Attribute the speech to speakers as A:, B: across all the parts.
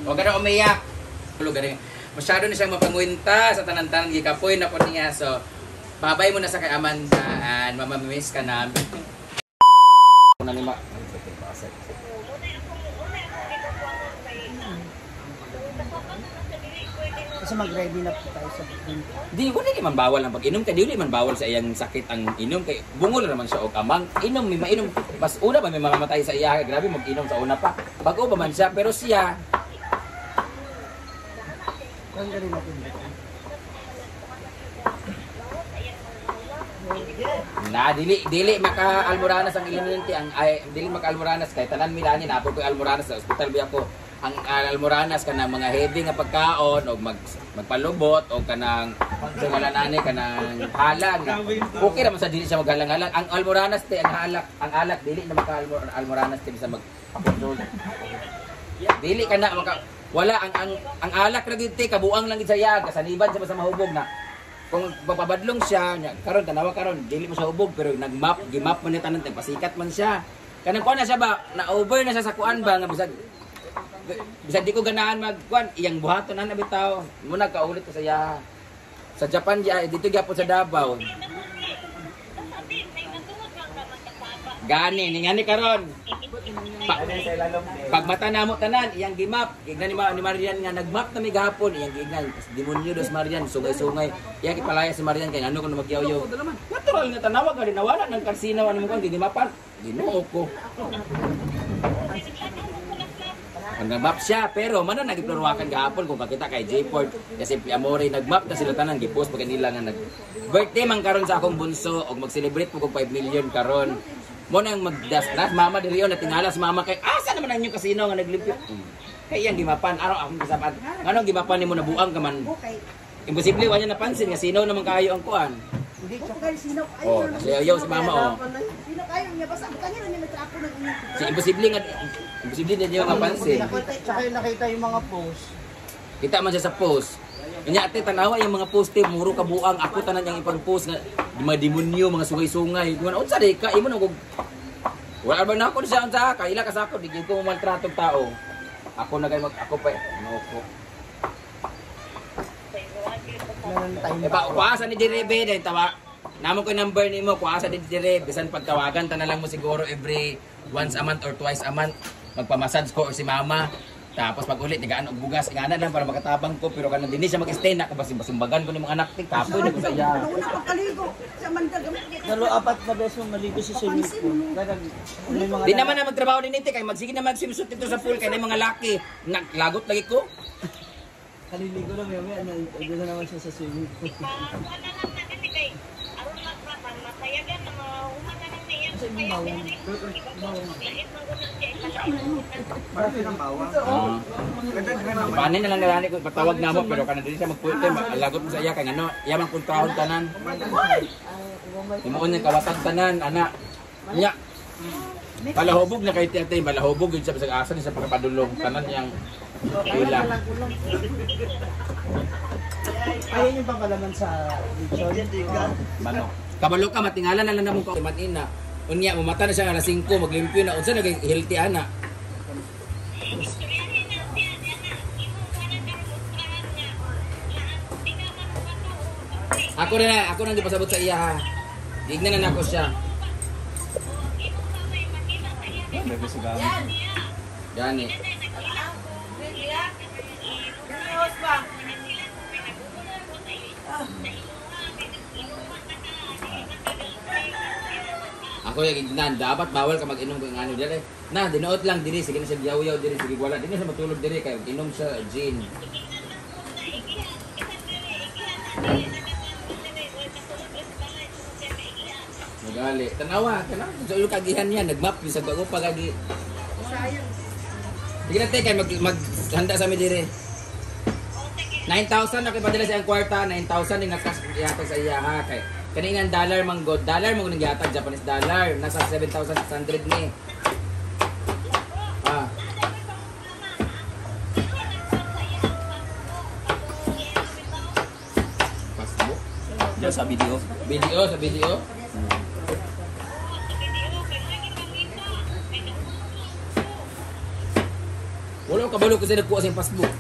A: Huwag ka na umiyak. Tulog ka. Masyado na siyang mapangwinta sa tanan-tanan, gikapoy na po niya. So, babay mo na sa kay Amanda and mamamiss ka namin. Una ni ma.
B: Kasi mag-ready na po tayo sa booking.
A: Di wala man bawal ang pag-inom kay dili man bawal sa iyang sakit ang inom kay bungol naman siya og amang inom, may mainom mas una pa may mamamatay sa iya, grabe mag-inom sa una pa. Bago pa man siya pero siya
B: Tanggalin natin dito.
A: Na dili dili maka Almoranas ang iliminte ang ay dili maka Almoranas kay tanan milani na ko Almoranas sa ospital biya ko ang Almoranas kanang mga heavy nga pagkaon og magpalubot og kanang sa wala nani kanang halang. Okay ra man sa dili siya maghalang-halang ang Almoranas te, ang halak ang alak dili na maka Almoranas te bisa mag-control. Dili kana maka wala ang alak ra gid te, kabuang lang gid sa iya, kasaniban siya sa mahubog na. Kung papabadlong siya, karon tanawa karon dili mo siya hubog pero nagmap, gimap man niya tanan, pasikat man siya. Kanang kuan na siya ba, na over na siya sa kuan ba nga bisag bisag di ko ganahan magkuan, iyang buhaton na bitaw. Muna kaulit ko sa iya. Sa Japan ya, dito gyapon sa Davao. Gani, ningani karon. Pagmata namo tanan, iyang gimap. Gignan ni Marian nga nagmap na mi gahapon, iyang gignan. Demonyo dos Marian, sungay-sungay. Iyang ipalaya si Marian kay ano kuno magyawyaw. Natural nga tanawa gani nawala ng karsina ano mo kan gigimapan. Ginoo ko. Ang nagmap siya pero man na nagiploruakan gahapon kung kakita kay J-Port kasi Amore nagmap na sila tanan gipost pa kanila nga nag birthday man karon sa akong bunso og mag-celebrate po kog 5 million karon. Mo nang magdas na mama diri on natingala sa mama kay asa naman ang inyong kasino nga naglimpyo. Kay iyang gimapan araw akong kasapan. Nganong gimapan nimo nabuang ka man? Imposible wa niya napansin nga sino naman kaayo ang kuan.
B: Hindi, tsaka sino kayo.
A: Oh, nasiyaw si mama oh.
B: Sino kayo niya basta kanya niya nagtrapo ng inyo.
A: Si imposible nga imposible na niya mapansin.
B: Tsaka yung nakita yung mga post.
A: Kita man siya sa post. Nya ate tanawa yung mga post te, muro kabuang ako tanan yang ipang-post nga mga demonyo, mga sungay-sungay. Kuan unsa di ka imo nang wala ba na ako siya unsa kaila ka sa ako di gyud ko maltratong tao. Ako na kay mag ako pa no ko. E pa kuasa ni Direbe din tawa. Namo ko number nimo kuasa ni Direbe bisan pagtawagan ta na lang mo siguro every once a month or twice a month magpamassage ko or si mama. Tapos pag ulit tigaan og bugas ingana lang para makatabang ko pero kanang dinhi siya mag-stay na kabasing-basumbagan ko ni mga anak ti kapoy na ko sa iya.
B: Una pagkaligo sa Amanda gamit.
C: Dalo apat na beses mo maligo sa swimming pool.
A: Di naman na magtrabaho din ite kay magsige na mag-swimsuit dito sa pool kay na mga laki. Naglagot lagi ko.
C: Kaliligo na maya maya na naman siya sa swimming pool.
A: Paano na lang nalani ko patawag na mo pero kanang dili siya magpulti lagot mo sa iya kay ngano iya man kontrahon tanan. Imuon ni kawatan tanan ana. Nya. Palahubog na kay ate, malahubog yun siya bisag asa ni sa pagkapadulong tanan yang ila.
C: Ayun yung pangalaman sa lechon.
A: Manok. Kabalo ka matingala na lang namo ka matina. Unya mamata na siya alas 5 maglimpyo na unsa na kay healthy ana. Ako na ako nang gipasabot sa iya ha. Gignan na nako siya. Gani. Ako yung gignan, dapat bawal ka mag-inom kung ano dili. Na, dinuot lang diri, sige na siya giyaw-yaw diri, sige wala dili siya matulog diri kay inom siya gin. Magali. Tanawa, tanawa sa ulo kagihan niya, nagmap bisag bago pa gagi. Sige na te kay maghanda sa mi diri. 9,000 na kay padala sa iyang kwarta, 9,000 ning nakas ihatag sa iya ha kay kaninang dollar man god, dollar mo nang gihatag Japanese dollar, nasa 7,600 ni. Ah. Facebook?
D: Diyan sa video.
A: Video sa video. Wala kabalo kasi nagkuha sa iyang passbook.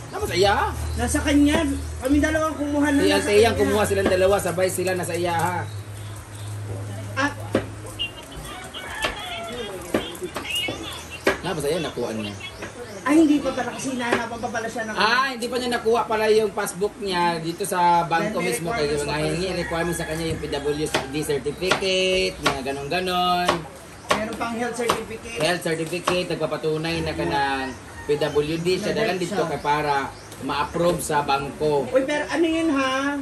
A: Napa sa iya?
B: Nasa kanya. Kami dalawa kumuha na.
A: Si
B: Nasa
A: Ante Iyang
B: kanya.
A: kumuha silang dalawa, sabay sila nasa iya ha.
B: Ah,
A: Napa sa iya nakuha niya.
B: Ay, hindi pa pala kasi hinahanapan pa pala siya ng
A: Ah, hindi pa niya nakuha pala yung passbook niya dito sa bangko
B: Then may
A: mismo kaya
B: requirements
A: mga
B: pa pala
A: hingi
B: siya.
A: requirements sa kanya yung PWD certificate, mga ganon-ganon,
B: Meron pang health certificate.
A: Health certificate, nagpapatunay na kanang PWD siya
B: Na
A: dalan dito
B: siya.
A: kay para ma-approve sa bangko.
B: Uy, pero ano yun ha?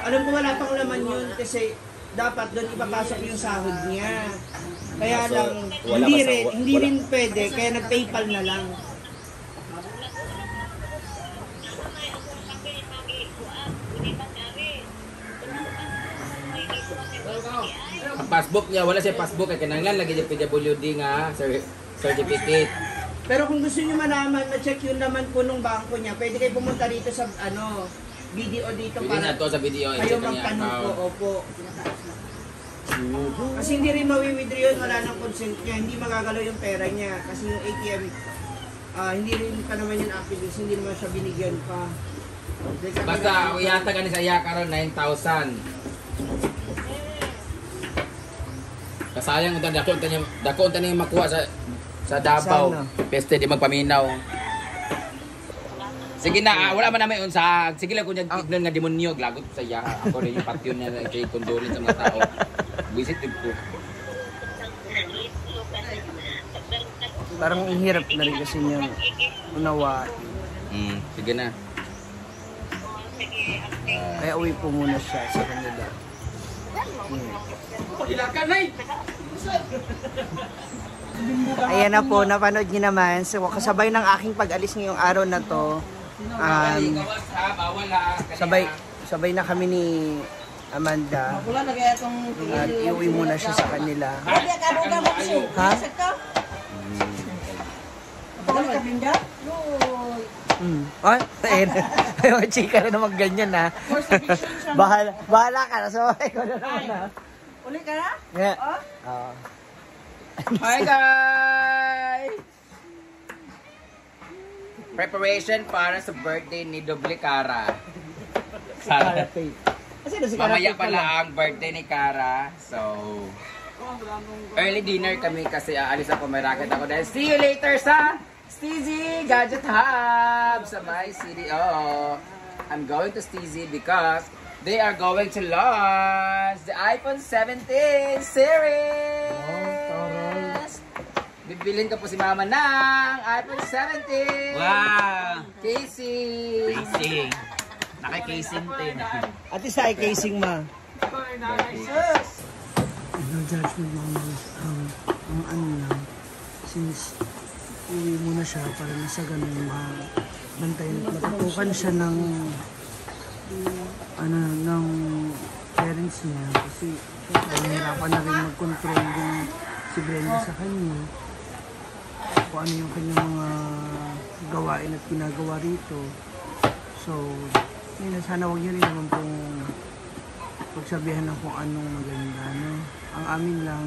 B: Alam ko wala pang laman yun kasi dapat doon ipapasok yung sahod niya. Kaya
A: So,
B: lang,
A: wala
B: hindi
A: pa sa-
B: rin, hindi
A: wala.
B: rin pwede, kaya nag-PayPal na lang.
A: Ang passbook niya, wala siya passbook kay kinahanglan lagi yung PWD nga certificate.
B: Pero kung gusto niyo malaman, ma-check yung laman po nung bangko niya, pwede kayo pumunta rito sa ano, video dito
A: Pwede
B: para
A: na to sa video,
B: kayo
A: i-check ang iyang
B: magtanong po,
A: account.
B: opo. Kasi hindi rin mawi-withdraw yun, wala nang consent niya, hindi magagalaw yung pera niya. Kasi yung ATM, hindi rin pa naman yun active, kasi hindi naman siya binigyan pa. Dahil sa
A: Basta ihatag ani sa iya karon 9,000. Kasayang unta dako unta niya makuha sa Davao.
B: Sana.
A: Peste di magpaminaw. Sige na, wala man namin unsa. Sige lang kung ignon nga demonyo, lagot sa iya. Ako rin yung patyon na kay condolence sa mga tao. Visit ko.
B: Parang ang hirap na rin kasi niya unawa.
A: Sige na.
B: Kaya uwi po muna siya sa kanila.
A: Ilakan ay.
B: Ayan na po, napanood niyo naman. So, kasabay ng aking pag-alis ngayong araw na to,
A: Gawas ha, bawal ha.
B: sabay, sabay na kami ni Amanda.
C: Wala na kaya itong
B: At iuwi muna siya sa kanila. Ha? Ay, ayun. Ay, mga chika na naman ganyan ha. Bahala, bahala ka na. So, ikaw na naman ha.
C: Uli ka na?
B: Yeah. Oo.
A: Hi guys! Preparation para sa birthday ni Doble Cara.
B: Kara Faith. Kasi na si Kara
A: Mamaya
B: Faith
A: pala ang birthday ni Cara. So, early dinner kami kasi aalis ako, may racket ako dahil see you later sa Steezy Gadget Hub sa my CDO. I'm going to Steezy because they are going to launch the iPhone 17 series! Bibilin ko po si Mama ng iPhone 17!
C: Wow!
A: Casey!
C: Casing. Naka-casing din.
B: Ate sa casing ma. No judgment mga moms. Ang ano lang, since uwi muna siya para na sa ganun mabantayan at matutukan siya ng ano ng parents niya kasi syempre nahirapan na rin mag-control yung si Brenda sa kanya kung ano yung kanyang mga gawain at ginagawa rito. So, yun, sana wag niyo rin naman pong pagsabihan ng kung anong maganda, no? Ang amin lang,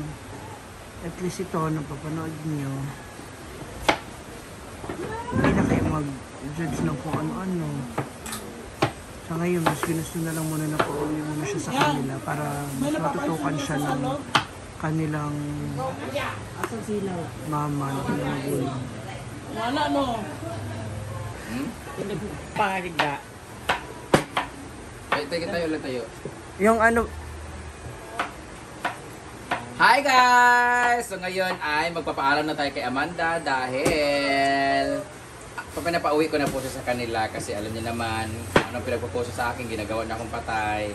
B: at least ito, napapanood niyo, hindi na kayo mag-judge ng kung ano-ano. Sa ngayon, mas ginusto na lang muna na pauwi muna siya sa kanila para mas matutukan siya ng kanilang mama at kanilang magulang.
C: Wala no. Pahigda.
A: Ay, tayo tayo lang tayo.
B: Yung ano,
A: Hi guys! So ngayon ay magpapaalam na tayo kay Amanda dahil pinapauwi ko na po siya sa kanila kasi alam niya naman kung anong pinagpo-post sa akin, ginagawa na akong patay.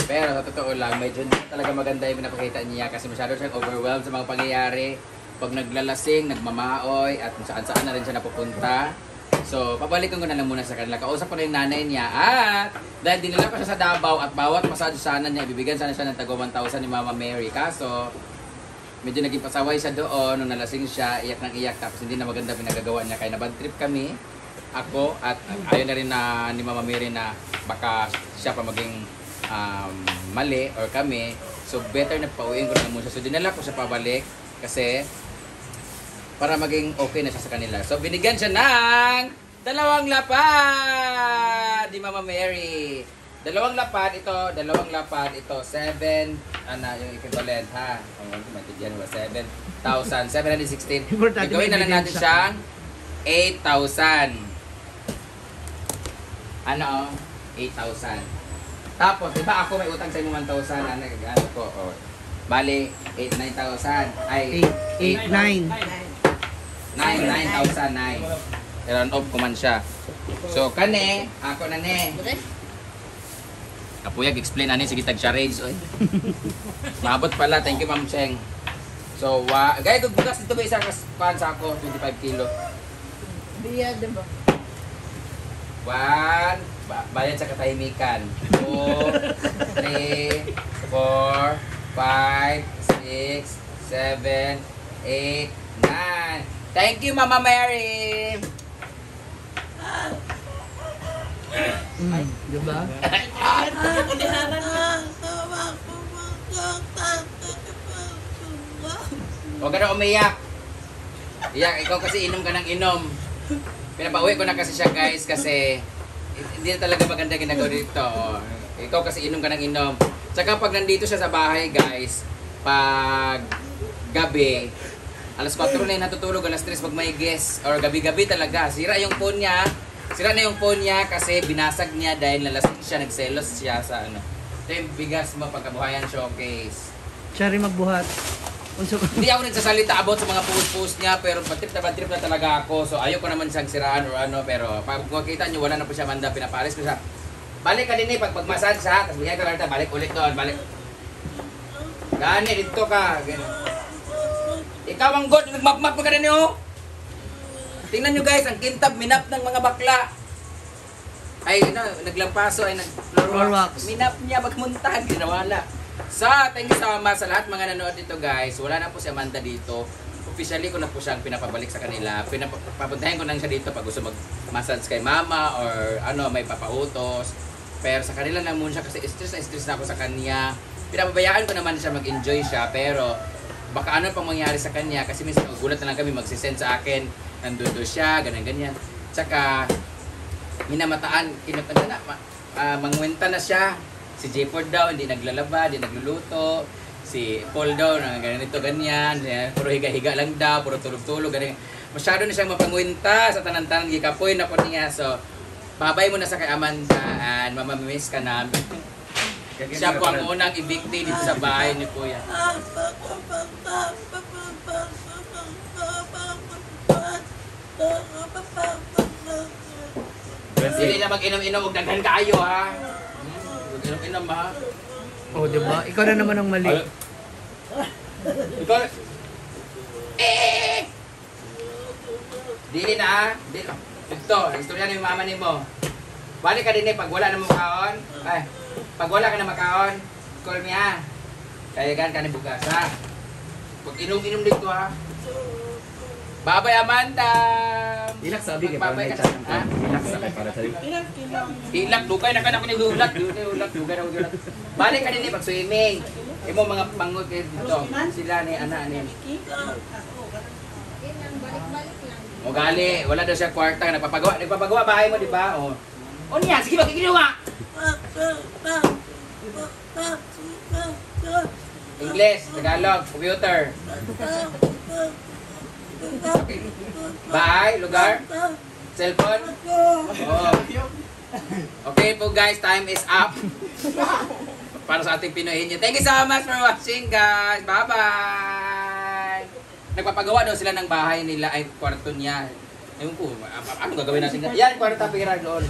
A: Pero sa totoo lang, medyo hindi talaga maganda yung pinapakita niya kasi masyado siyang overwhelmed sa mga pangyayari. Pag naglalasing, nagmamaoy, at kung saan-saan na rin siya napupunta. So, pabalikan ko na lang muna sa kanila. Kausap ko na yung nanay niya at dahil dinala ko siya sa Davao at bawat massage sana niya, ibibigyan sana siya ng tag 1,000 ni Mama Mary. Kaso, medyo naging pasaway siya doon nung nalasing siya, iyak ng iyak tapos hindi na maganda pinagagawa niya kaya na-bad trip kami ako at ayaw na rin na ni Mama Mary na baka siya pa maging mali or kami. So better na pauwiin ko na muna siya. So dinala ko siya pabalik kasi Para maging okay na siya sa kanila. So, binigyan siya ng 2 lapad ni Mama Mary. 2 lapad ito, 2 lapad ito, 7, ano, yung equivalent ha. Kung ano, maintindihan mo, 7,716.
B: Importante
A: Gawin na lang natin
B: may
A: siyang 8,000. Ano, 8,000. Tapos, di ba ako may utang sa inyo 1,000? Ano, ano ko, oh. Bali, 8, 9,000. Ay,
B: 8, 8, 9.
A: 9, 9,000, 9. Round off ko man siya. So, kani, ako na ni. Kapuyag, explain ani, sige tag charades, oy. Maabot pala, thank you Ma'am Cheng. So, gaya kung bukas dito ba isa kas pan sa ako, 25 kilo.
D: Biya, diba?
A: 1, bayad sa katahimikan. 2, 3, 4, 5, 6, 7, 8, 9. Thank you, Mama Mary!
B: Diba?
A: Huwag ka na umiyak. Iyak, ikaw kasi inom ka ng inom. Pinapauwi ko na kasi siya, guys, kasi hindi na talaga maganda ginagawa dito. Ikaw kasi inom ka ng inom. Tsaka pag nandito siya sa bahay, guys, pag gabi, alas 4 na yung natutulog, alas 3 pag may guest, or gabi-gabi talaga. Sira yung phone niya. Sira na yung phone niya kasi binasag niya dahil nalasing siya, nagselos siya sa ano. Ito yung bigas mo pagkabuhayan showcase.
B: Siya rin magbuhat.
A: Hindi ako nagsasalita about sa mga post-post niya, pero bad trip na talaga ako. So ayaw ko naman siyang siraan or ano, pero pag makita niyo, wala na po siya banda, pinapalis ko siya. Balik ka din eh, pag pagmassage ha, tapos bigyan ka lang, balik ulit doon, balik. Gani, dito ka. Ganun. Ikaw ang god, nagmapmap ka rin oh. Tingnan nyo guys, ang kintab, minap ng mga bakla. Ay, ano, naglampaso, ay nag-floor
B: wax.
A: Minap niya, magmuntag, ginawala. So, thank you so much sa lahat mga nanood dito guys. Wala na po si Amanda dito. Officially ko na po siyang pinapabalik sa kanila. Papuntahin ko lang siya dito pag gusto mag-massage kay mama or ano, may papautos. Pero sa kanila na muna siya kasi stress na stress na ako sa kanya. Pinapabayaan ko naman siya mag-enjoy siya, pero baka ano pang mangyari sa kanya kasi minsan gulat na lang kami magsisend sa akin. Nandun doon siya, ganyan-ganyan. Tsaka, minamataan, kinatanda na, mangwenta na siya. Si J. Ford daw, hindi naglalaba, hindi nagluluto. Si Paul daw, na ganito, ganyan. Puro higa-higa lang daw, puro tulog-tulog, ganyan. Masyado na siyang mapangwenta sa tanan-tanan, gikapoy na po niya. So, babay mo na sa kay Amanda and mamamiss ka namin. Siya po ang unang evictee dito sa bahay ni Kuya. Hindi na mag-inom-inom, huwag daghan kayo ha. Huwag inom-inom ha.
B: Oh, diba? Ikaw na naman ang mali.
A: Ay. Ikaw. Eh! Dili na ha. Dili. Ito, istorya ni mama ni mo. Balik ka din eh, pag wala na makaon. Ay, pag wala ka na makaon, call me ha. Kaya gan ka ni bugas ha. Pag inom-inom dito ha. Bye-bye Amanda!
C: Ilak sabi kay para
A: Magbabay
C: may
A: ka.
C: chat.
A: Ha?
C: Ilak sabi para sa
A: Ilak, dugay na ka na ko ni ulak, dugay ulak, dugay na ulak. Balik ka din eh, pag swimming. Imo mga pangot kayo dito. Sila ni ana ni. O gali, wala daw siya kwarta, nagpapagawa, nagpapagawa bahay mo, di ba? O. O niya, sige magiginawa. English, Tagalog, computer. Okay. Bahay, lugar, cellphone. Oo. Okay po guys, time is up. Para sa ating Pinoy niyo. Thank you so much for watching guys. Bye-bye. Nagpapagawa daw sila ng bahay nila ay kwarto niya. Ewan ko, ano gagawin natin? Yan, kwarta pira doon.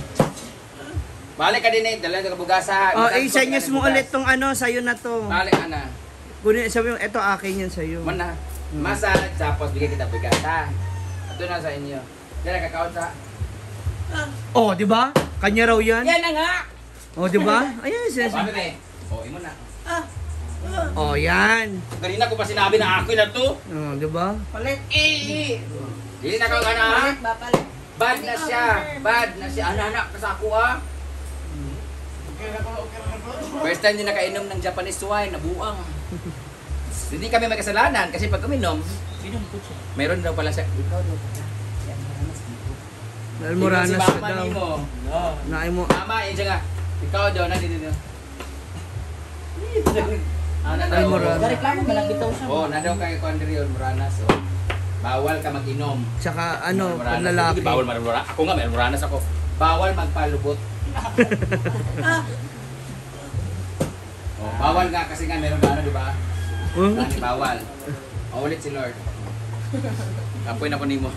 A: Balik ka din eh, dala ka bugasa.
B: Oh, eh, senyas mo ulit tong ano, sa'yo na to.
A: Balik ka na.
B: Kunin, sabi mo, eto akin yan sa'yo.
A: Man na. Massage, tapos bigyan kita bugasa. Ito na sa inyo. Diyan, nakakaon sa...
B: Oh, di ba? Kanya raw yan.
A: Yan na nga!
B: Oh, di ba? Ayan, sis.
A: Sabi eh. Oh, imo na.
B: Oh, yan.
A: Kanina ko pa sinabi na ako na to.
B: Oh, di ba?
D: Palit.
A: Eh! Dili na ka na.
D: Palit ba? Palit.
A: Bad na siya. Bad na siya. Anak, sa ako ah. First time niya nakainom ng Japanese wine, nabuang. Hindi kami may kasalanan kasi pag uminom,
C: Inom ko siya.
A: meron daw pala siya. Ikaw daw pala. Si Almoranas dito.
B: Almoranas
A: Si
B: ka
A: mama
B: daw.
A: nimo.
C: No.
B: Naay mo.
A: Mama, yun siya nga. Ikaw daw, nandito dito. Ah, nandito.
B: Almoranas.
C: Gareklamo ba lang bitaw siya?
A: Oh, nandito kay Kuan diri Almoranas. Oh. Bawal ka mag-inom.
B: Tsaka ano,
A: Almoranas.
B: panlalaki.
A: Hindi, bawal mag-Almoranas. Ako nga, may Almoranas ako. Bawal magpalubot. Oh, bawal nga kasi nga meron na ano, di ba?
B: Huh?
A: Ano, bawal. Oh, ulit si Lord. Kapoy na ko nimo.